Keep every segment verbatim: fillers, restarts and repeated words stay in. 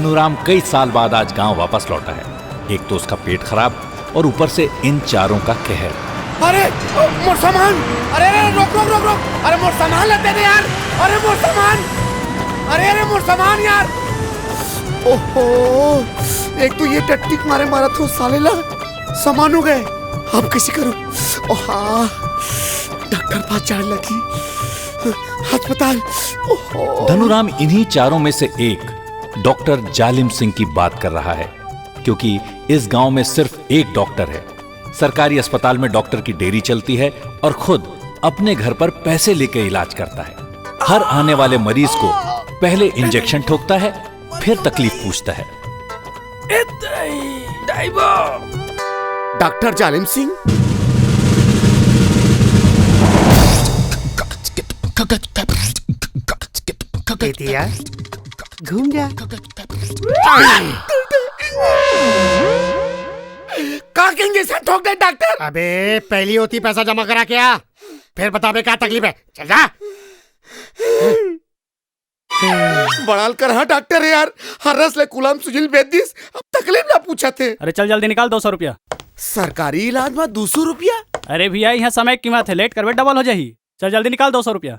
धनुराम कई साल बाद आज गांव वापस लौटा है। एक तो उसका पेट खराब और ऊपर से इन चारों का कहर। अरे, मोर सामान! अरे, अरे, रोक, रोक, रोक, रोक! अरे, मोर सामान लेते दे यार! अरे, मोर सामान! अरे, अरे, मोर सामान यार! ओहो, एक तो ये टट्टी के मारे मारत हो साले ला, सामान हो गए। अब कैसे करूं? ओहा, डॉक्टर पास जान लगी, अस्पताल। ओहो। धनुराम इन्हीं चारों में से एक डॉक्टर जालिम सिंह की बात कर रहा है, क्योंकि इस गांव में सिर्फ एक डॉक्टर है। सरकारी अस्पताल में डॉक्टर की डेयरी चलती है और खुद अपने घर पर पैसे लेके इलाज करता है। हर आने वाले मरीज को पहले इंजेक्शन ठोकता है, फिर तकलीफ पूछता है। डॉक्टर जालिम सिंह। बेटिया, घूम जा। का के इंजेक्शन ठोक दे डॉक्टर? अबे, पहली होती पैसा जमा करा क्या, फिर बताबे क्या तकलीफ है। चल जा। बड़ाल कर, हाँ डॉक्टर है यार, हर रस ले कुलाम सुजिल बेच दिस, अब तकलीफ ना पूछा थे। अरे चल जल्दी निकाल दो सौ रुपया। सरकारी इलाज में दो सौ रुपया? अरे भैया, यहाँ समय की कीमत है, लेट करबे डबल हो जाही। चल जल्दी निकाल दो सौ रुपया।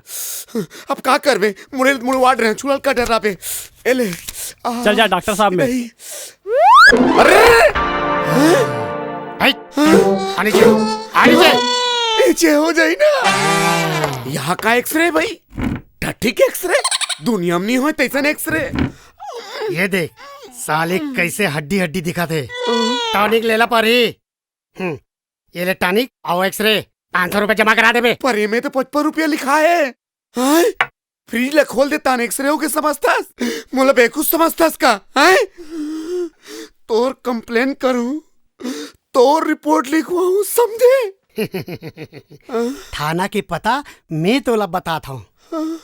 अब का करबे, मुड़े मुड़वाड़ रहे, छुड़ल का डर रहा बे। ए ले, आ, चल जा डॉक्टर साहब में। नहीं। अरे! हैं? आने दे, आने दे। नीचे हो जाई ना। यहाँ का एक्सरे भाई? टट्टी के एक्सरे? दुनिया में नहीं होय तैसन एक्सरे। ये देख, साले कैसे हड्डी हड्डी दिखा थे। टॉनिक लेला परी। हम्म, ये ले टॉनिक, आओ एक्सरे, पाँच सौ रुपए जमा करा देबे। पर एमे तो पचपन रुपया लिखा है। हैं? फ्रिज ला खोल दे तान एक्सरे हो के समझतास? मोला बेवकूफ समझतास का? हैं? तोर कंप्लेन करूं, तोर रिपोर्ट लिखवाऊं, समझे? थाना के पता मैं तोला बतात हूँ।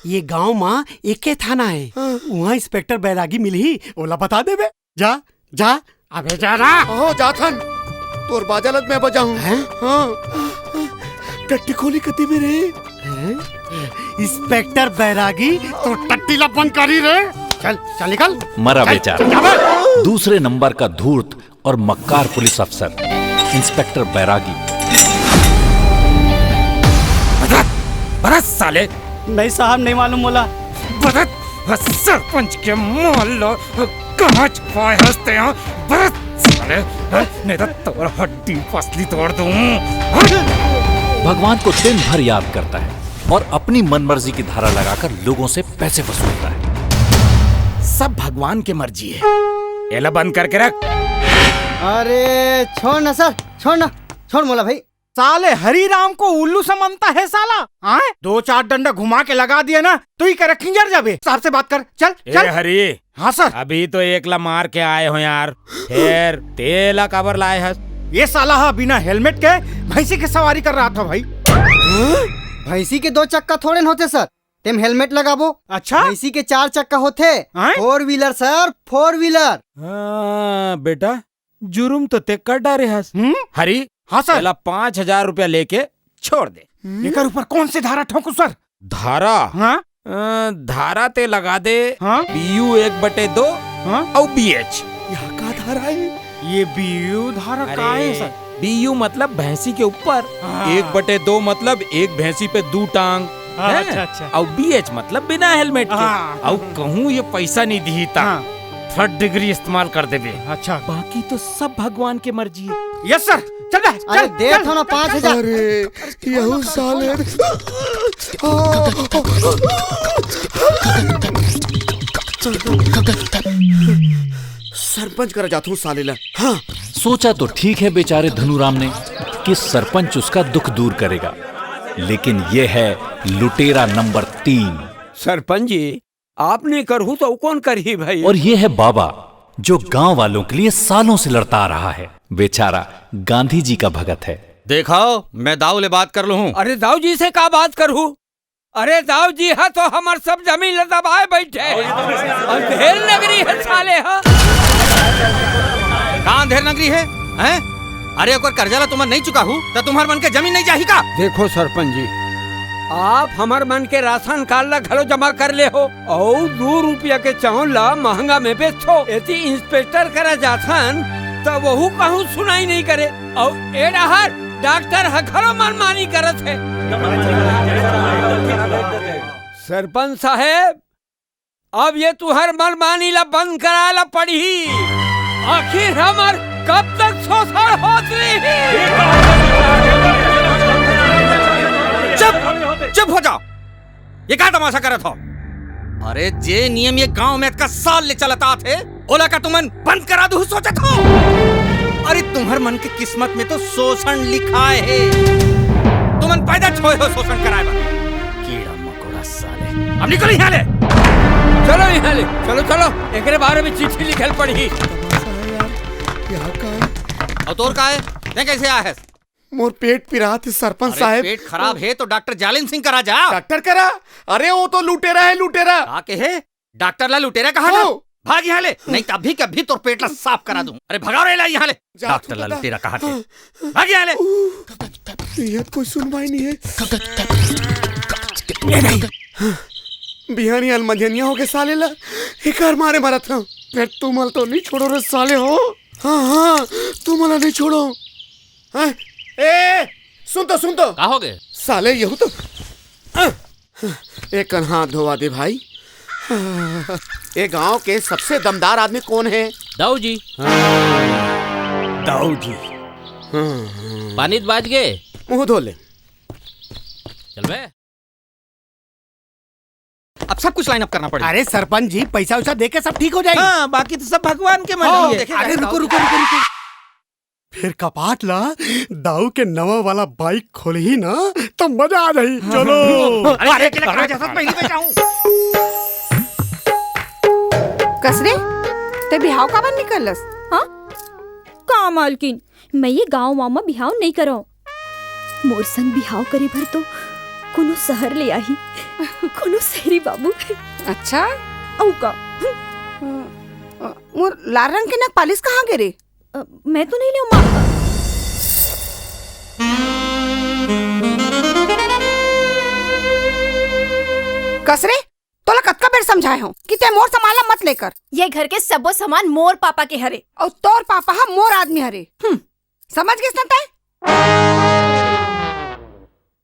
ये गांव मा एके थाना है, वहाँ इंस्पेक्टर बैरागी मिलही, ओला बता देबे। जा, जा, अबे जा ना। ओहो, जाथन। तोर बाजा लत मैं बजाऊं। हैं? हाँ। टट्टी खोली कती में रे। हैं? इंस्पेक्टर बैरागी, तो टट्टी ला बंद करी रे। चल, चल निकल। मरा चल, बेचारा। चल, जा बे। दूसरे नंबर का धूर्त और मक्कार पुलिस अफसर इंस्पेक्टर बैरागी। बरस, बरस साले। नहीं साहब, नहीं मालूम मोला। बरस, बस सरपंच के मोहल्ला कहाँ छुपाए हंसते हैं? बरस साले, नहीं तो तोर हड्डी पसली तोड़ दूं। भगवान को दिन भर याद करता है और अपनी मनमर्जी की धारा लगाकर लोगों से पैसे वसूलता है। सब भगवान की मर्जी है। एला बंद करके रख। अरे छोड़ ना सर, छोड़ ना, छोड़ मोला भाई। साले हरी राम को उल्लू समझता है साला, हाँ? दो चार डंडा घुमा के लगा दिया ना, तो ही करे खिंजर जाबे। साहब से बात कर, चल, ए चल। हरी, हाँ सर। अभी तो एक ला मार के आए हो यार, फिर तेला काबर लाए हस? ये साला हा बिना हेलमेट के भैंसी की सवारी कर रहा था भाई। भैंसी के दो चक्का थोड़े न होते सर, तेम हेलमेट लगाबो। अच्छा? भैंसी के चार चक्का होते, हाँ? फोर व्हीलर सर, फोर व्हीलर। हाँ बेटा, जुर्म तो ते कर डारे हस। हम्म? हरी, हाँ सर। एला पाँच हजार रुपया लेके छोड़ दे। एकर ऊपर कौन से धारा ठोंकू सर? धारा? हाँ? अ, धारा ते लगा दे, हाँ? बीयू एक बटे दो हाँ? अउ बीएच। यहाँ का धारा है? ये बीयू धारा का है सर? बीयू मतलब भैंसी के ऊपर, हाँ। एक बटे दो मतलब एक भैंसी पे दू टांग, हाँ, हैं? अच्छा, अच्छा। अउ बीएच मतलब बिना हेलमेट के। हाँ। अउ कहूँ ये पैसा नहीं दिही ता। हाँ। थर्ड डिग्री इस्तेमाल कर देबे। अच्छा। बाकी तो सब भगवान के मर्जी है। यस सर, चल बे, अरे चल, दे चल। थो ना पाँच हजार। अरे, यहू साले। सरपंच करा जाथू साले ला। हाँ। सोचा तो ठीक है बेचारे धनुराम ने कि सरपंच उसका दुख दूर करेगा, लेकिन ये है लुटेरा नंबर तीन। सरपंच जी, आप नहीं करहू तो कौन करही भाई? और ये है बाबा, जो गांव वालों के लिए सालों से लड़ता आ रहा है। बेचारा गांधी जी का भगत है। देखो, मैं दाऊ ले बात कर लूं। अरे दाऊ जी से का बात करहू? अरे दाऊ जी हा तो हमर सब जमीन ल दबाए बैठे हे। अंधेर नगरी हे साले हा। का अंधेर नगरी हे? हैं? अरे ओकर कर्जा ला तुमन नहीं चुकाहू त तुम्हर मन के जमीन नहीं जाही का? देखो सरपंच जी, आप हमर मन के राशन कार्ड ला घलो जमा कर ले हो, अउ दू रुपया के चाउर ला महंगा में बेचथो। एती इंस्पेक्टर करा जाथन, त वहू कहूँ सुनाई नहीं करे। अउ ए डहर डॉक्टर ह घलो मनमानी करत हे। सरपंच साहेब, अब ये तुहर मनमानी ला बंद कराए ला पड़ही। आखिर हमर कब तक शोषण होत रही? चुप, चुप हो जाओ। ये का तमाशा करत हो? अरे, जे नियम ये गांव में अतका साल ले चलत आत हे, ओला का तुमन बंद करा दूहू सोचत हो? अरे, तुम्हर मन के किस्मत में तो शोषण लिखाए हे। तुमन पैदा होए हो शोषण कराए बर। कीड़ा मकोड़ा साले। अब निकल यहाँ ले। चलो यहाँ ले, चलो, चलो। एकरे बारे में चिट्ठी लिखल पड़ही। तमाशा है यार, यहाँ का है? और तोर का है? तैं कैसे आया है? मोर पेट पिरात हे सरपंच अरे, साहेब। पेट खराब हे तो डॉक्टर जालिम सिंह करा जा। डॉक्टर करा? अरे, वो तो लुटेरा है, लुटेरा। का कहे? डॉक्टर ला लुटेरा कहा ना? हो। भाग यहाँ ले, नहीं तो अभी के अभी तोर पेट ला साफ करा दूं। अरे भगाओ रे ला यहाँ ले। जा डॉक्टर ला चुप लुटेरा कहा थे। हाँ। भाग यहाँ ले। ये कोई सुनवाई नहीं है। ये नहीं। बिहानी अलमंजनिया हो गए साले ला। एकर मारे मरत हूँ। फिर तुमन ला तो नहीं छोड़ो रे साले हो। हाँ, हाँ, तुमन ला नहीं छोड़ो। हाँ? ए, सुन तो, सुन तो। का हो गए? साले यहू तो। हाँ। एक कन हाथ धोवा दे भाई। ये गांव के सबसे दमदार आदमी कौन है? दाऊ जी। दाऊ जी। पानी तो बाज गए। मुंह धो ले। चल बे। अब सब कुछ लाइन अप करना पड़ेगा। अरे सरपंच जी, पैसा वैसा दे के सब ठीक हो जाएगी। हाँ, बाकी तो सब भगवान के मर्जी हाँ, है। देखे अरे जाए रुको, दाऊ जी। रुको, रुको, रुको। फिर कपाट ला दाऊ के नवा वाला बाइक खोलही ना, तो मजा आ जाही। हाँ। चलो। अरे, अरे, अरे, अरे, जैसा पहली पे जाऊं। कस रे, ते बिहाव काबर निकलस? हाँ? का मालकिन, मैं ये गांव वांव म बिहाव नइ करंव। मोर संग बिहाव करे बर तो कोनो शहर ले आही, कोनो शहरी बाबू। अच्छा? अउ का? अ, अ, मोर लाल रंग के नख पालिश कहाँ गे रे? अ, मैं तो नहीं लेव माँ। कस रे, तोला कतका बेर समझाए हंव कि तैं मोर सामान ला मत लेकर। ये घर के सबो सामान मोर पापा के हरे। अउ तोर पापा ह मोर आदमी हरे। हम्म, समझ गेस ना तैं?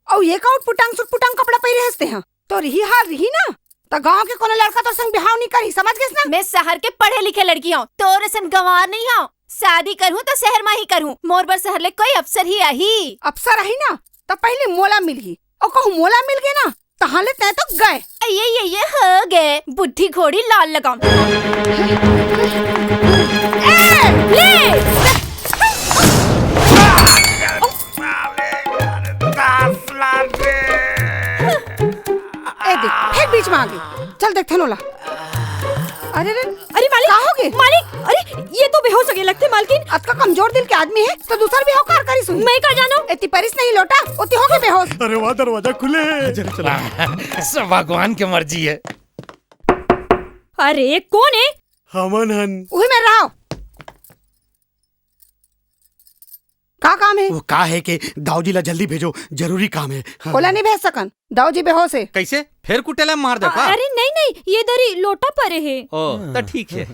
अउ ये का उटपुटांग सुटपुटांग कपड़ा पहिरे हस तेहा? तोर इही हाल रिही ना, त गांव के कोनो लड़का तोर संग बिहाव नइ करही, समझ गेस ना? मैं शहर के पढ़े लिखे लड़की हंव, तोर असन गंवार नइ हंव। शादी करहूं त शहर म ही करहूं, मोर बर शहर ले कोई अफसर ही आही। अफसर आही ना, त पहिली मोला मिलही, अउ कहूं मोला मिल गे ना, तहां ले तैं तो गए। ये, ये, ये हो गए, बुढ़ी घोड़ी लाल लगाम। ए, ले! ए देख, फेर बीच में आ गई। चल देखथन ओला। अरे रे, अरे मालिक, का हो गे? मालिक, अरे ये तो बेहोश हो गए लगथे मालकिन। अतका कमजोर दिल के आदमी हे तो दूसर बिहाव काबर करिस होही। मैं का जानंव? एती परिस नहीं लोटा, ओती हो गे बेहोश। अरे वाह, दरवाजा खुले। चल, चल। सब भगवान के मर्जी हे। अरे कोन हे? हमन हन। उही में रहो। का काम हे? वो का हे के दाऊ जी ला जल्दी भेजो, जरूरी काम हे। हाँ। ओला नहीं भेज सकन, दाऊ जी बेहोश हे। कैसे? फेर कुटेला मार दे का? अरे नहीं, नहीं, ये दरी लोटा परे हे। ओ, त ठीक हे।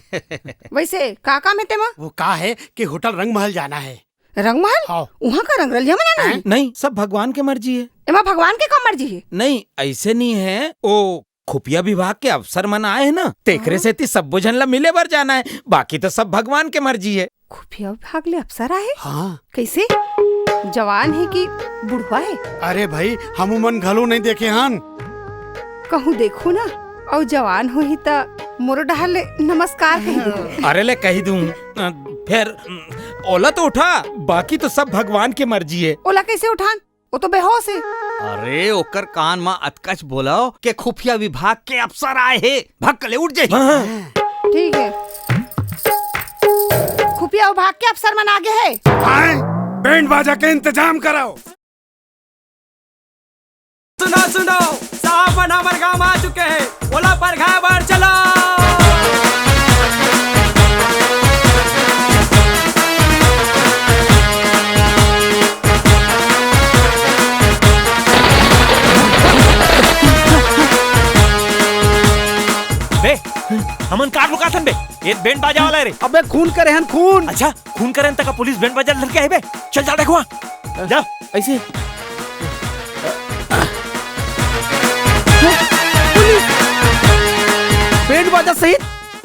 वैसे का काम हे तेमा? वो का हे कि होटल रंगमहल जाना हे। रंगमहल? हाँ। उहाँ का रंगरलिया मनाना हे? नहीं, सब भगवान के मर्जी हे। एमा भगवान के का मर्जी हे? नहीं, ऐसे नहीं हे। ओ खुफिया विभाग के अफसर मन आए हे ना, तेकरे हाँ। सेती सब्बो झन ला मिले बर जाना हे, बाकी तो सब भगवान के मर्जी हे। खुफिया विभाग ले अफसर आए? हाँ। कैसे? जवान हे कि बुढ़वा हे? अरे भाई, हमू मन घलो नहीं देखे हन। कहूँ देखू ना, अउ जवान होही त मोरो डहार ले नमस्कार कही दे। अरे ले कही दूँ, अ, फेर, अम, ओला तो उठा, बाकी तो सब भगवान के मर्जी हे। ओला कैसे उठान? वो तो बेहोश हे। अरे, ओकर कान म अतकच बोलव के खुफिया विभाग के अफसर आए हे, भक्क ले उठ जाही। हाँ, हाँ। ठीक हे। खुफिया विभाग के अफसर मन आगे हे। आए, बैंड बाजा के इंतजाम करव। सुनो, सुनो, साहब मन हमर गांव म आ चुके हे, ओला परघाय बर चलो। हमन कार लुकाथन बे। ये बैंड बाजा वाला है रे। अबे खून करे हन, खून। अच्छा, खून करे हन त का पुलिस बैंड बाजा धर के आही बे? चल जा देखो वहाँ। जा। ऐसे। पुलिस! बैंड बाजा सहित?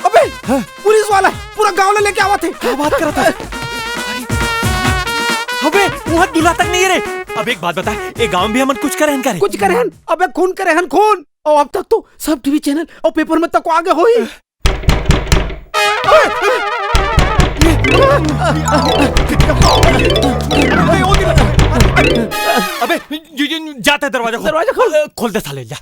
अबे, हाँ। पुलिस वाला पूरा गांव ला लेके आवत हे। का बात करत हस? अबे, वहाँ दूल्हा तक नहीं है रे। अब एक बात बता, ये गांव में भी हमन कुछ करे हन का रे? कुछ करे हन? अबे, खून करे हन, खून। और अब तक तो सब टीवी चैनल और पेपर में तक आगे होही। अबे, जी, जी, जाते दरवाजा खोल। दरवाजा खोल। खोल दे साले, जा।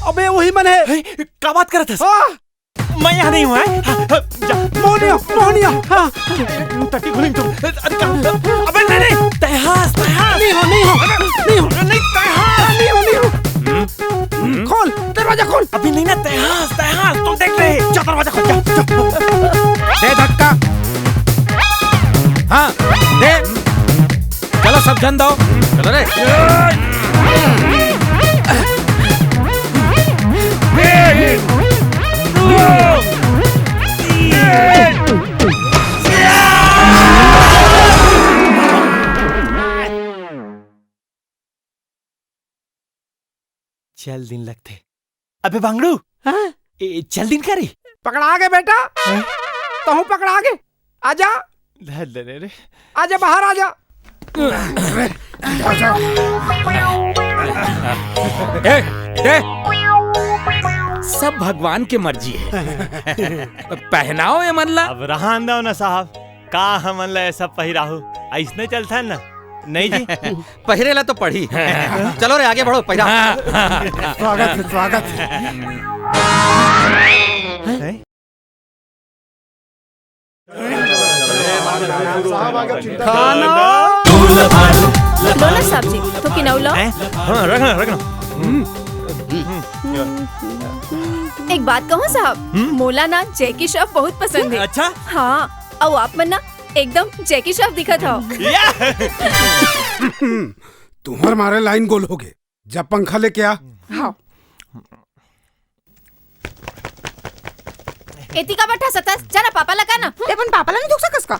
अबे, वही मन है। का बात करत हस? हाँ। मैं यहाँ नहीं हूँ, हैं? हाँ, हाँ, जा। मोहनिया, मोहनिया, हाँ। टट्टी खुली तो। अरे, का-, अबे, नहीं, नहीं, तैहास, तैहास। नहीं हो, नहीं हो, नहीं हो। अरे, नहीं, तैहास। नहीं हो, नहीं हो। हम्म, हम्म। खोल, दरवाजा खोल। अभी नहीं ना, तैहास, तैहास, तुम देख रहे। जा, दरवाजा खोल, जा, जा। दे धक्का। हाँ, दे। चलो, सब जन दो। चलो रे। चल दिन लगथे। अबे बांगड़ू, हाँ? ए, चल दिन करी। पकड़ा गे बेटा। हाँ? तहूँ पकड़ा गे। आजा। धर ले रे। आजा, बाहर आजा। ए, ए, सब भगवान के मर्जी है। पहनाओ ये मन ला। अब रहन दो ना साहब, का हमन ला ये सब पहिराहू? अइसने चलथन ना। नहीं जी। पहिरे ला तो पड़ही। चलो रे, आगे बढ़ो, पहिरा। स्वागत है, स्वागत है। हैं? खाना। लो ना साहब जी, तो किनऊ लो। हैं? हाँ, रखना, रखना। एक बात कहूँ साहब, हम्म? मोला ना जैकी श्रॉफ बहुत पसंद है। अच्छा? हाँ, अउ आप मन ना एकदम जैकी श्रॉफ दिखत हो। तुम्हर मारे लाइन गोल हो गए। जा पंखा लेके आ। हाँ। एती का बठा सतस? जा ना पापा लगा ना। ते अपन पापा ला नहीं धुक सकस का?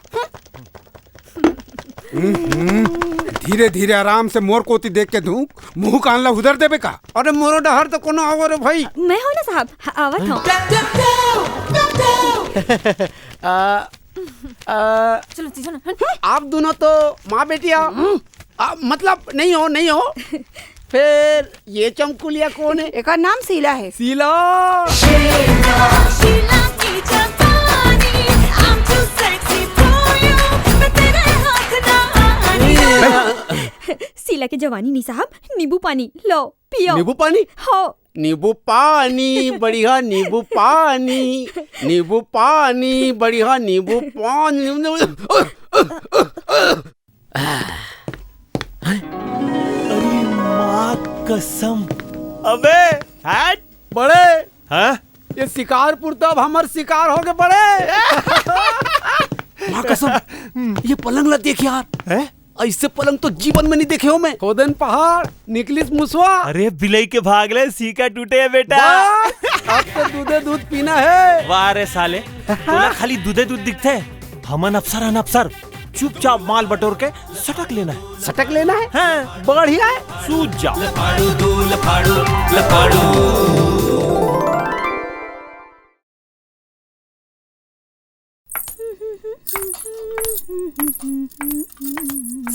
हम्म, धीरे धीरे आराम से मोर कोती देख के धुक, मुंह कान ला उधर देबे का? अरे मोरो डहर तो कोनो आवो रे भाई। मैं हो ना साहब, ह-, आवत हूँ। आ, आ, चलो, चलो, हट। आप दोनों तो माँ बेटी आओ। आ, मतलब नहीं हो, नहीं हो। फिर ये चमकुलिया कौन है? एकर नाम शीला है। शीला। शीला की जवानी, I'm too sexy for you, मैं तेरे हाथ ना आनी। शीला की जवानी नहीं साहब, नींबू पानी लो, पियो। नींबू पानी? हो। नींबू पानी, बढ़िया नींबू पानी, नींबू पानी, बढ़िया नींबू पानी। अरे माँ कसम। अबे, हट। बड़े। हाँ? ये शिकारपुर तो अब हमर शिकार हो गए बड़े। माँ कसम, ये पलंग ला देख यार। हैं? ऐसे पलंग तो जीवन में नहीं देखे हो मैं। खोदन पहाड़, निकलिस मुसवा। अरे बिलई के भाग ले, सीका टूटे है बेटा। बस, अब तो दूधे दूध पीना है। वाह रे साले, तोला खाली दूधे दूध दिखथे। हमन अफसर हन अफसर, चुपचाप माल बटोर के सटक लेना है। सटक लेना है? हाँ। बढ़िया है। सूझ जाओ। लपाड़ू दू, लपाड़ू, लपाड़ू।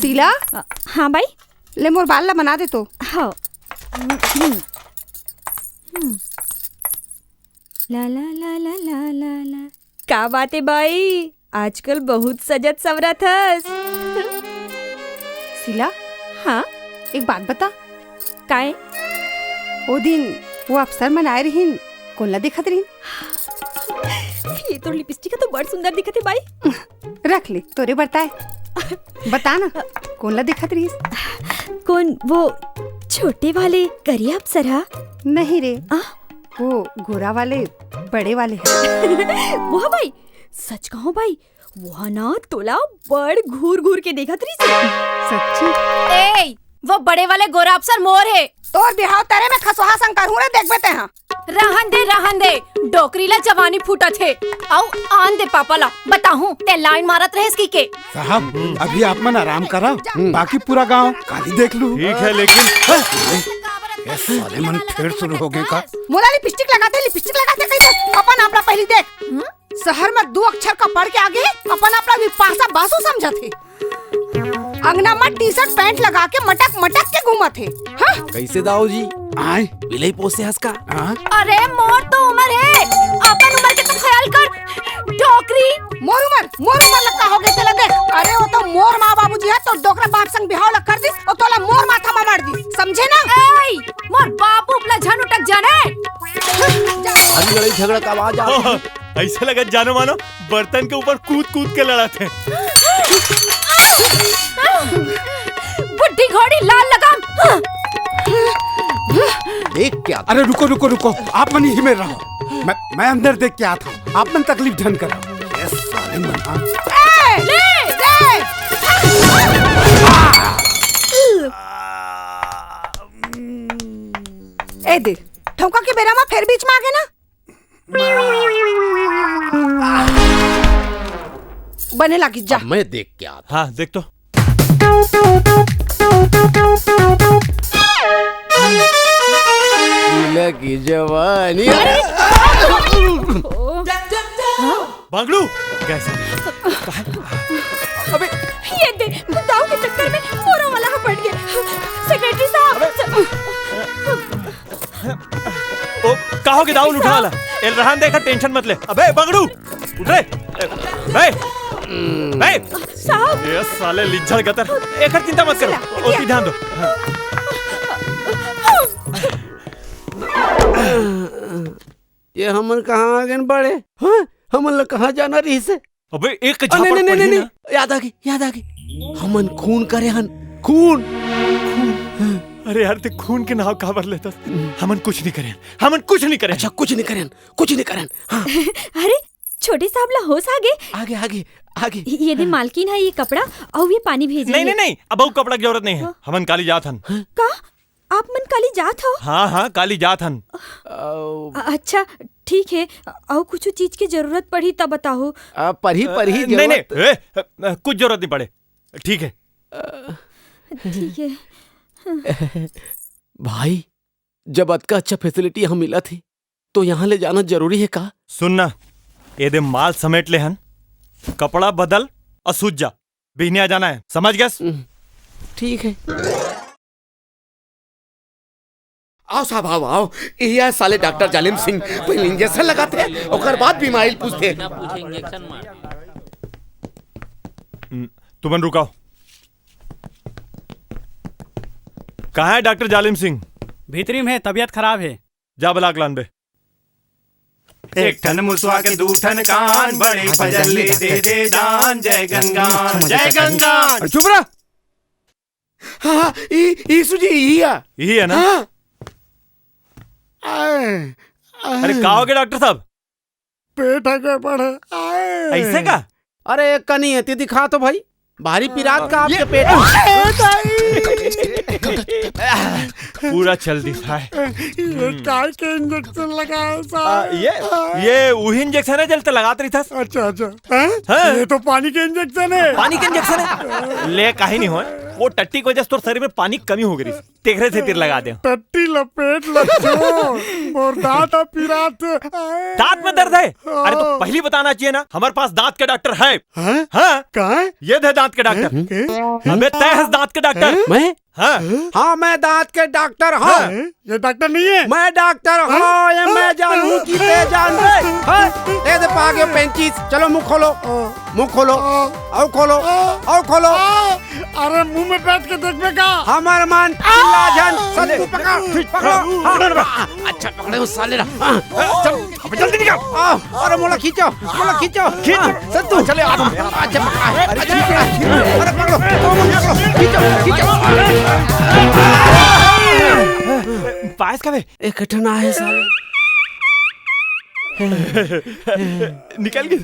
शीला? अ, हाँ बाई? ले मोर बाल ला बना दे तो। हाँ। ला, ला, ला। का बात है बाई? आजकल बहुत सजत संवरत हस। शीला? हाँ? एक बात बता। काय? ओ दिन वो अफसर मन आए रहिन, कोन ला देखत रहिन? ये तोर लिपस्टिक ह तो बड़ सुंदर दिखत हे बाई। रख ले, तोरे बरताए। बता ना, कोन ला देखत रहिस? कोन वो छोटे वाले करिया अफसर हा? नहीं रे, आ? वो गोरा वाले बड़े वाले हा। वो हा बाई, सच कहूँ बाई, वो हा ना तोला बड़ घूर घूर के देखत रहिस हे। सच्ची? ए, वो बड़े वाले गोरा अफसर मोर हे। तोर बिहाव तरे में खसोहा संग करहूं रे, देखबे तेहा। रहन दे, रहन दे, डोकरी ला जवानी फूटत हे। अउ आन दे पापा ला, बताहूं ते लाइन मारत रहेस कि के। साहब, अभी आप मन आराम करा, बाकी पूरा गांव काली देख लू। ठीक है, लेकिन ये साले मन फिर शुरू हो गए का? मोला लिपस्टिक लगाथे, लिपस्टिक लगाथे कहिथे, अपन आप ला पहिली देख। शहर में दू अक्षर का पढ़ के आगे अपन आप ला बिपाशा बासु समझत हे। अंगना में टी शर्ट पैंट लगा के मटक मटक के घूमत हे। हाँ? कैसे दाऊ जी? आय? बिलाई पोसे हस का? हाँ? अरे मोर तो उमर हे, अपन उमर के तो ख्याल कर, डोकरी। मोर उमर, मोर उमर लक्का हो गए तेला देख। अरे वो तो मोर माँ बाबूजी हे, तो डोकरा बाप संग बिहाव ला कर दिस, और तोला मोर माथा में मार दिस, समझे ना? ए, मोर बाप उपला झन उटक जाने। हर लड़ाई झगड़ा का आवाज आ रही है। ऐसे लगत जानो मानो बर्तन के ऊपर कूद कूद के लड़त हे। बुढ़ी घोड़ी लाल लगाम। देख क्या? अरे रुको, रुको, रुको, आप मन यही में रहो, मैं, मैं अंदर देख के आता हूँ, आप मन तकलीफ ढंग करो। ये साले मन, हाँ। ए, ले, ले। ए दे, ठौका के बेरा मा फेर बीच मा आगे ना। बने लागी जा। अब मैं देख के आता। हाँ, देख तो। गीला की जवानी। बांगड़ू, कैसे? अबे, ये दे, दाऊ के चक्कर में मोरा वाला हा पड़ गया। सेक्रेटरी साहब, ओ, का हो गे दाऊ? उठा ला। ए, रहन दे, एकर टेंशन मत ले। अबे, बंगड़ू, उठ रे। ए, ए, ए। साहब। ये साले लिज्जड़ गतर। एकर चिंता मत करो। ओती ध्यान दो। ये हमन कहाँ आ गए बड़े? हाँ? हमन ला कहाँ जाना रहिस हे? अबे, एक अ, नहीं, झापड़ नहीं, नहीं, पड़ी नहीं, ना। नहीं। याद आ गई, याद आ गई। हमन खून करे हन, खून। अरे यार, ते खून के नाव काबर लेथस? हमन कुछ नहीं करे हन, हमन कुछ नहीं करे हन। अच्छा, कुछ नहीं करे हन, कुछ नहीं करे हन। हाँ। अरे, छोटे साहब ला होश आ गे। आगे, आगे, आगे। ये दे मालकिन हा ये कपड़ा अउ ये पानी भेजे नहीं, हे। नहीं, नहीं, अब अउ कपड़ा की जरूरत नहीं है। हाँ। हमन काली जात हन। का? आप मन काली जात हो? हाँ, हाँ, काली जात हन। अ, अच्छा, ठीक है। अउ कुछ चीज की जरूरत पड़ी तब बताओ। अ, पढ़ी, अ, पढ़ी नहीं, नहीं, जरूरत। ए, अ, अ, कुछ जरूरत नहीं पड़े। ठीक है। ठीक है। भाई, जब अतका अच्छा facility यहाँ मिलत हे, तो यहाँ ले जाना जरूरी है का? सुन ना, ये दे माल समेट ले हन, कपड़ा बदल अउ सूत जा, बिहने आ जाना है, समझ गयस? हम्म, ठीक है। आओ साहब, आओ, आओ। ये साले डॉक्टर जालिम सिंह पहले इंजेक्शन लगाथे, ओकर बाद बीमारी पूछथे। बिना पूछे इंजेक्शन मार। हम्म, तुमन रुकाओ। कहाँ है डॉक्टर जालिम सिंह? भीतरी में है, तबीयत खराब है। जा बला के लान बे। एक ठन मुसवा के दू ठन कान, बड़े पजल ले दे दे दान, जय गंगा, जय गंगा। अरे चुप रह। हाँ, ई, यीशु जी, यही है। यही है ना? हाँ। आए, आए। अरे, का हो गया डॉक्टर साहब? पेट ह गड़बड़ है। आए। ऐसे का? अरे, एक का नहीं है, ते दिखा तो भाई। भारी पिरात का आपके ये पेट में? ए, दाई। पूरा चल दिस हे। ये काय के इंजेक्शन लगाए आ, साहब? ये, ये उही इंजेक्शन है, जेल ते लगात रहिथस। अच्छा, अच्छा। हैं? हाँ। ये तो पानी के इंजेक्शन है। पानी के इंजेक्शन है? ले, काहे नहीं होय। वो टट्टी की वजह से तोर शरीर में पानी की कमी हो गई रहिस। तेकरे सेती लगा दे। टट्टी लपेट ल छोड़, मोर दांत ह पिरात हे। दांत में दर्द है? अरे, तो हाँ। पहली बताना चाहिए ना, हमारे पास दांत के डॉक्टर है। हैं? हाँ। कहाँ है? ये दे दांत के डॉक्टर। हैं? हैं? अबे, तय हस दांत के डॉक्टर। हैं? मैं? हाँ। हाँ, मैं दांत के डॉक्टर हूँ। हाँ। ये डॉक्टर नहीं है। मैं डॉक्टर हूँ, हाँ? ये मैं जानहूँ कि ते जान दे। हाँ? ये दे पागे पेंचिस। चलो, मुंह खोलो। हाँ। मुंह खोलो। हाँ। अउ खोलो। हाँ। अउ खोलो। हाँ। अरे, मुंह में बैठ के देखबे का? हमर मन चिल्ला झन, सत्तू पकड़, पकड़ो। हाँ। अच्छा पकड़े हो साले ला। हाँ। चल, अबे जल्दी निकल। हाँ। अरे मोला खींचो, मोला खींचो। खींच। हाँ, सत्तू। चले, आ। अच्छा पकड़। अरे खींच। अरे पकड़ो, पकड़ो, खींचो, खींचो। पायस का बे? एक ठन आहे साले। निकल गई,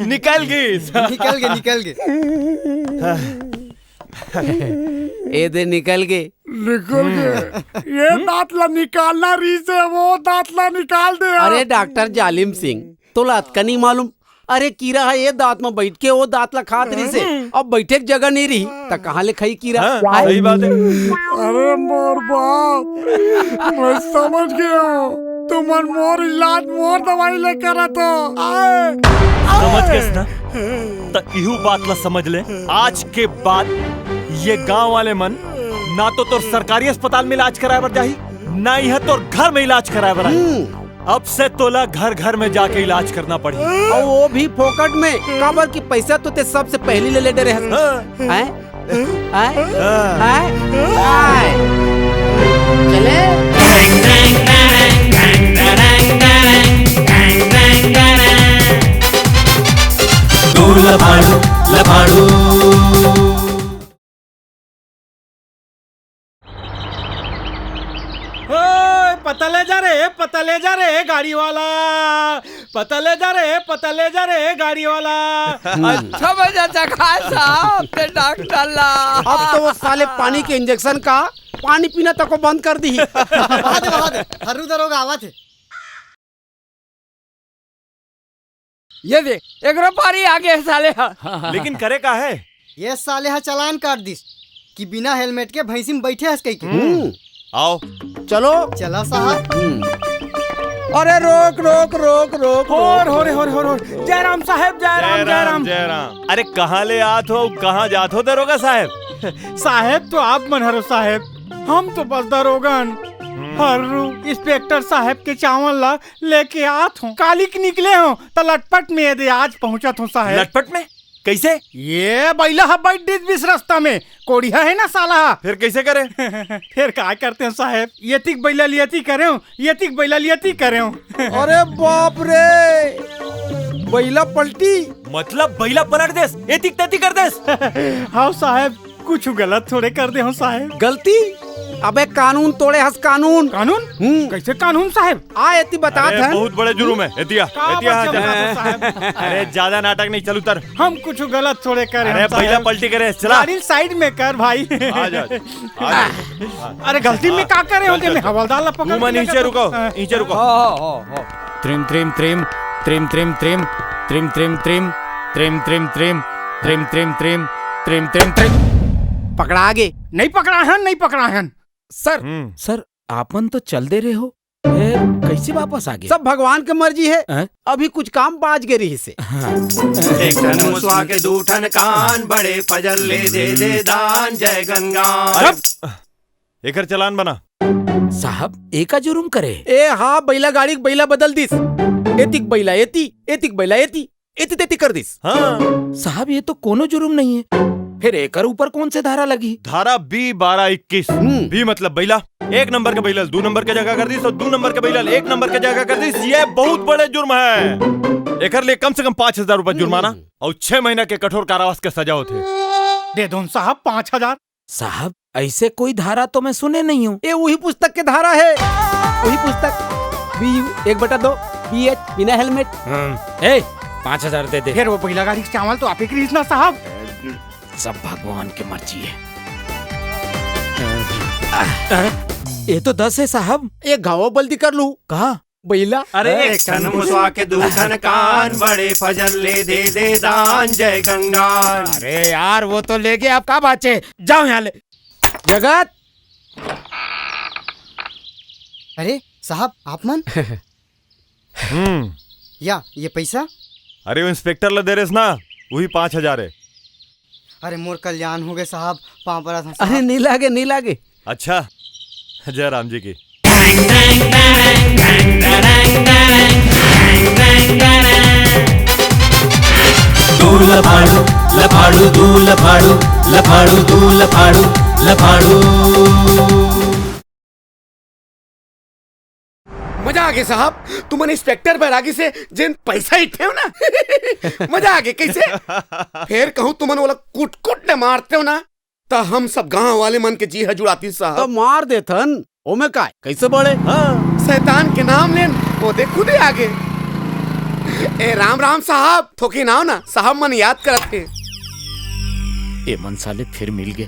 निकल गई। निकल गए, निकल गए। ए दे निकल गे। निकल गे। ये दांत ला निकालना रहिसे, वो दांत ला निकाल दे। अरे डॉक्टर जालिम सिंह, तोला अतका नहीं मालूम? अरे कीरा ह ए दांत म बैठ के ओ दांत ला खात रहिसे, अब बैठे के जगह नहीं रही, त कहाँ ले खाई कीरा? हाँ, आय। सही बात है। अरे मोर बाप, मैं समझ गया हूँ, तुमन मोर इलाज मोर दवाई ले करत हो। आय, समझ आय। गेस ना? त इहू बात ला समझ ले, आज के बाद ये गांव वाले मन ना तो तोर सरकारी अस्पताल में इलाज कराए बर जाही, ना इहाँ तोर घर में इलाज कराए बर आही। हम्म। अब से तोला घर घर में जाके इलाज करना पड़ही। अउ वो भी फोकट में, काबर कि पैसा तो ते सबसे पहली ले ले डरे हस। हाँ। हैं? हैं? हाँ। हैं? आय। चले? दो लफाड़ू, लफाड़ू। ओए, पता ले जा रे, पता ले जा रे, गाड़ी वाला। पता ले जा रे, पता ले जा रे, गाड़ी वाला। अच्छा मजा चखा साहब ते डॉक्टर ला। अब तो वो साले पानी के इंजेक्शन का पानी पीना तको बंद कर दी। वहाँ दे, वहाँ दे, हर्रू दरोगा आवत हे। ये दे, एकरो पारी आगे साले हा। लेकिन करे का है? ये साले हा चालान काट दिस कि बिना हेलमेट के भैंसी में बैठे हस कहिके। हम्म। आओ। चलो। चला साहब। हम्म। अरे रोक, रोक, रोक, रोक, होर, रोक। होर, होर, होर, होर। जय राम साहब, जय राम, जय राम। जय राम। अरे कहाँ ले आत हो, कहाँ जात हो दरोगा साहब? साहब तो आप मन हरो साहब, हम तो बस दरोगन। हम्म। हर्रू, इंस्पेक्टर साहब के चावल ला लेके आत हों। काली के निकले हों, त लटपट में ये दे आज पहुंचत हों साहेब। लटपट में? कइसे? ये बइला ह बइठ दिस बीच रस्ता में। कोड़िया हे ना साला ह। फेर कइसे करे? फेर का करतेंव साहेब? येतिक बइला ल येती करेंव, येतिक बइला ल येती करेंव। अरे बाप रे! बइला पलटी? मतलब बइला पलट देस, एतिक तेती कर देस? हव साहेब, कुछु गलत थोड़े कर दे हों साहेब। गलती? अबे कानून तोड़े हस कानून। कानून? हम्म। कइसे कानून साहेब? आ एती बतात हन। बहुत बड़े जुर्म हे। एती आ, का एती आ, बच्चा चल। बता दो साहेब? अरे ज्यादा नाटक नहीं, चल उतर। हम कुछु गलत थोड़े करे हन साहेब। अरे बइला पलटी करे, चला। गाड़ी साइड में कर भाई। आ जा, आ जा। अरे गलती में का करे हों? मैं हवलदार ला पकड़ के लेके तो, हाँ। नीचे रुको। हाँ, हाँ, हाँ। त्रिम, त्रिम, त्रिम, त्रिम, त्रिम, त्रिम, त्रिम, त्रिम, त्रिम, त्रिम, त्रिम, त्रिम, त्रिम, त्रिम, त्रिम, त्रिम, त्रिम, त्रिम। पकड़ा गे। नहीं पकड़ा हन, नहीं पकड़ा हन। सर, हम्म। सर, आपन तो चल दे रहे हो, ए, कैसे वापस आ गए? सब भगवान के मर्जी हे। हैं? अभी कुछ काम बाज गे रहिस हे। हाँ। एक ठन मुसवा के दू ठन कान, बड़े फजल ले दे दे दान, जय गंगा। अरे, एकर चालान बना। साहब, एका जुर्म करे? ए हा, बइला गाड़ी के बइला बदल दिस। एतिक बइला एती, एतिक बइला एती, एती तेती कर दिस। हाँ। साहब, ये तो कोनो जुर्म नहीं हे। फेर एकर ऊपर कौन से धारा लगी? धारा B बारह इक्कीस। हम्म। B मतलब बइला, एक नंबर के बइला ल दू नंबर के जगह कर दिस अउ दू नंबर के बइला ल एक नंबर के जगह कर दिस। ये बहुत बड़े जुर्म हे। एकर लिए कम से कम पाँच हजार रुपए जुर्माना हम्म। अउ छह महीना के कठोर कारावास के सजा होथे। दे दो न साहब पाँच हजार। साहब, ऐसे कोई धारा तो मैं सुने नहीं हूँ। ए, वही पुस्तक के धारा हे। वही पुस्तक। B U एक बटा दो, B H, बिना हेलमेट। हम्म, ए, पाँच हजार दे दे। फेर वो बइला गाड़ी के चावल तो आपे के रहिस ना साहब। सब भगवान के मर्जी हे। ए तो दस हे साहब। ए घाव बल्दी कर लू। कहा? बइला। अरे, एक ठन मुसवा के दू ठन कान, बड़े फजल ले दे दे दान, जय गंगा। अरे यार, वो तो ले गे, अब का बाचे? जाओ यहाँ ले। जगत। अरे साहब, आप मन? हम्म। या, ये पैसा? अरे, वो इंस्पेक्टर ला दे रेस ना, वही पाँच हजार हे। अरे मोर कल्याण हो गे साहब, पाँव परत हँव साहब। अरे नहीं लागे, नहीं लागे। अच्छा, जय राम जी की। दू लफाड़ू, लफाड़ू, दू लफाड़ू, लफाड़ू, दू लफाड़ू, लफाड़ू। मजा आ गे साहब, तुमन इंस्पेक्टर बैरागी से जेन पैसा इठेव ना, मजा आ गे। कइसे? फेर कहूँ तुमन ओला कुट-कुट ले मारतेव ना, त हम सब गांव वाले मन के जी ह जुड़ातिस साहब। त मार देथन, ओमे काय, कइसे बड़े? हाँ। शैतान के नाम लेन, वो दे खुदे आगे। ए राम राम साहब, थोकिन आव ना, साहब मन याद करत हे। ए मन साले फिर मिल गे।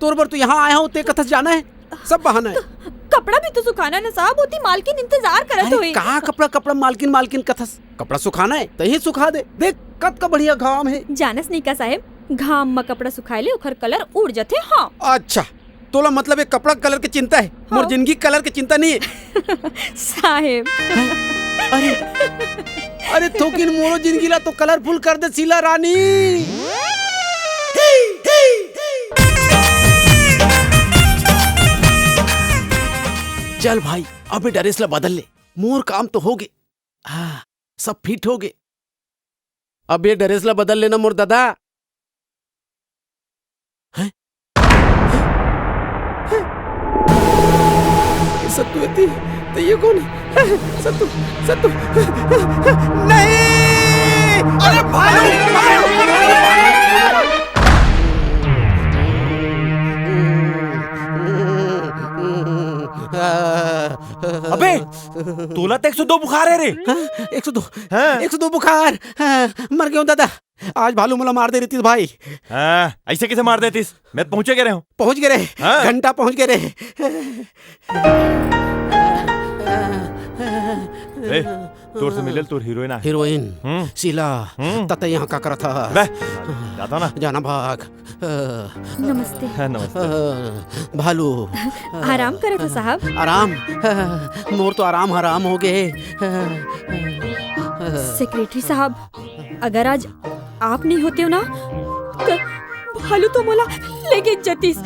तोर बर तो यहाँ आए हंव, तें कथस जाना हे, सब बहाना हे। कपड़ा भी तो सुखाना हे ना साहब, ओती मालकिन इंतजार करत होही। का कपड़ा, कपड़ा, मालकिन, मालकिन कथस? कपड़ा सुखाना हे, तहीं सुखा दे। देख, कतका बढ़िया घाम हे। जानस नहीं का साहेब, घाम म कपड़ा सुखाए ले ओखर colour उड़ जथे। हाँ। अच्छा, तोला मतलब ये कपड़ा colour के चिंता हे, मोर हाँ। जिंदगी colour के चिंता नहीं हे। साहेब। अरे, अरे थोकिन मोरो जिंदगी ला तो colourful कर दे शीला रानी। चल भाई, अबे dress ला बदल ले, मोर काम तो होगे। हाँ, सब fit होगे। अब ये dress ला बदल लेना मोर दादा। हैं? सत्तू एती, तो ये कौन हे? सत्तू, सत्तू, नहीं! अरे भाई! अबे, तोला तो एक सौ दो बुखार हे रे। हाँ, एक सौ दो। हाँ। एक सौ दो बुखार। हाँ, मर गेंव दादा। आज भालू मोला मार दे रहितिस भाई। हाँ, अइसे कइसे मार देतिस? मैं तो पहुंचे गे रहेंव। पहुंच गे रहे। हाँ। घंटा पहुंच गे रहे। ए, तोर से मिले ल तोर हीरोइन आए। हीरोइन? हम्म। शीला, हम्म। त तैं यहाँ का करत हस? बे, जाता ना। जाना भाग। नमस्ते। हाँ, नमस्ते। भालू। आराम करत हो साहब? आराम? मोर तो आराम हराम होगे। Secretary साहब, अगर आज आप नहीं होते हो ना, त भालू तो मोला लेगे जतिस।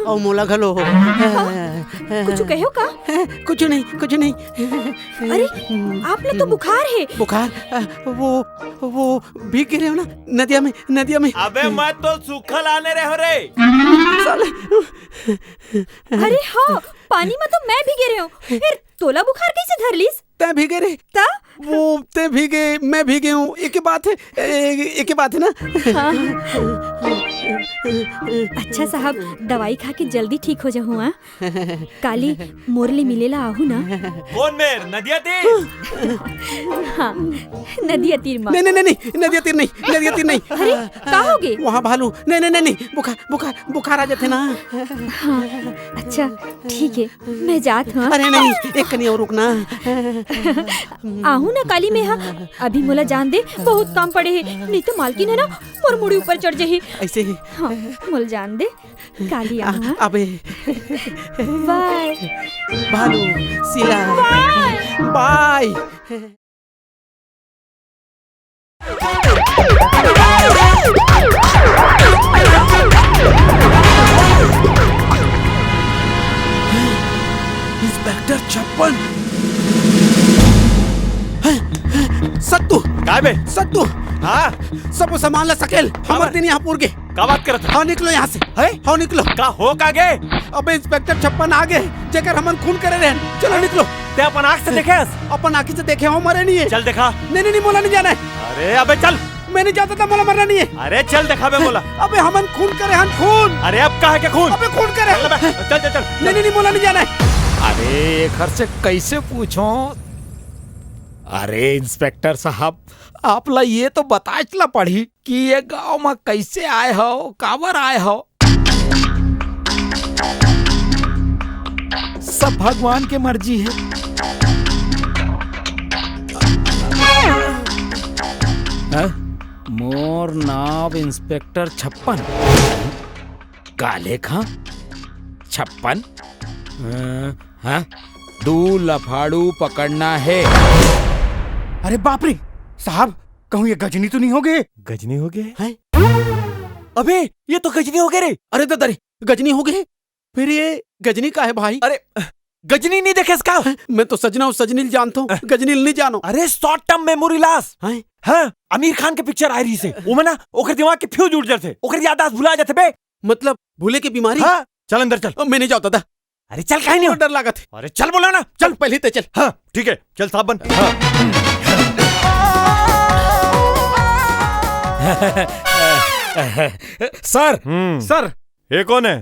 अउ मोला घलो। कुछु कहे हो का? कुछु नहीं, कुछु नहीं। अरे, आप ला तो बुखार हे। बुखार? अ, वो, वो भीग गे रहेंव ना नदिया में, नदिया में। अबे, मैं तो सूखा लाने रहेंव रे। साले। अरे हाँ, पानी में तो मैं भीगे रहेंव, फिर तोला बुखार कइसे धर लिस? तैं भीगे रे। त? वो तैं भीगे, मैं भीगे हूँ, एके बात हे, ए-, एके बात हे ना। हाँ। अच्छा साहब, दवाई खा के जल्दी ठीक हो जाहू, हाँ? काली मोर ले मिले ला आहू ना। कौन मेर? नदिया तीर? हाँ, नदिया तीर मा। नहीं, नहीं, नहीं, नहीं, नदिया तीर नहीं, नदिया तीर नहीं। अरे, का होगे? वहाँ भालू। नहीं, नहीं, नहीं, नहीं, बुखार, बुखार, बुखार आ जाथे ना। हाँ, अच्छा, ठीक हे, मैं जात हूँ। अरे नहीं, एक कनी अउ रुक ना। आहू ना काली मैं हा, अभी मोला जान दे, बहुत काम पड़े हे, नहीं तो मालकिन हे ना, मोर मुड़ी ऊपर चढ़ जाही। अइसे ही। हाँ, मोला जान दे, काली आहू, हाँ। अबे। Bye। भालू, शीला। Bye। Bye। Inspector छप्पन। सत्तू। काय बे? सत्तू। हाँ? सब सामान ला सकेल, हमर दिन यहाँ पूर गे। का बात करत हस? हाँ, निकलो यहाँ से। हैं? हाँ, निकलो। का हो का गे? अबे, Inspector छप्पन आ गे, जेकर हमन खून करे रहेन। चलो, निकलो। तैं अपन आँख से देखे हस? अपन आँखी से देखे हंव, मरे नहीं हे। चल देखा। नहीं, नहीं, नहीं, मोला नहीं जाना हे। अरे, अबे चल। मैं नहीं जाता था, मोला मरना नहीं हे। अरे, चल देखा बे मोला। अबे, हमन खून करे हन, खून। अरे, अब का हे के खून? अबे, खून करे हन। चल बे, चल, चल, चल। नहीं, नहीं, नहीं, मोला नहीं जाना हे। अरे, एखर से कइसे पूछों? अरे, Inspector साहब, आप ला ये तो बताएच ला पड़ही कि ये गांव म कइसे आए हव, काबर आए हव? सब भगवान के मर्जी हे। हैं? मोर नाव Inspector छप्पन। काले खां छप्पन? अ, हाँ? दू लफाड़ू पकड़ना हे। अरे बाप रे, साहब, कहूँ ये गजनी तो नहीं होगे? गजनी होगे? हैं? अबे, ये तो गजनी होगे रे। अरे ददा रे, गजनी होगे? फिर ये गजनी का हे भाई? अरे, गजनी नहीं देखेस का? मैं तो सजना अउ सजनी ल जानथंव, गजनी ल नहीं जानंव। अरे, short term memory loss। हैं? हाँ, आमिर खान के picture आए रहिसे। ओमा ना, ओकर दिमाग के fuse उड़ जाथे, ओकर याददाश्त भुला जाथे बे। मतलब, भूले के बीमारी? हाँ, चल अंदर चल। अब मैं नहीं जांव दादा। अरे चल, काहे नहीं? डर लागत हे। अरे चल बोला ना, चल। पहले तैं चल। हाँ, ठीक हे, चल साफ बन। हाँ। सर। हम्म। सर। ये कौन हे?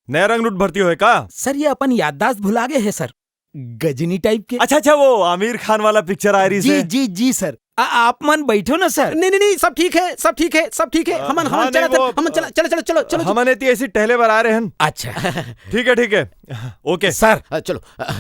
नया रंगलूट भर्ती होय का? सर, ये अपन याददाश्त भुला गे हे सर, गजनी type के। अच्छा, अच्छा, वो आमिर खान वाला picture आए रहिसे। जी, जी, जी सर। आ, आप मन बैठो ना सर। नहीं, नहीं, नहीं, सब ठीक है, सब ठीक है, सब ठीक है। हमन, हाँ, हमन नहीं, चला, वो, हमन चला, चला, चला, चलो, चलो, चलो। हमन एती ऐसी टहले बर आ रहे हन। अच्छा। ठीक है, ठीक है। ओके। सर। अ, चलो, अ,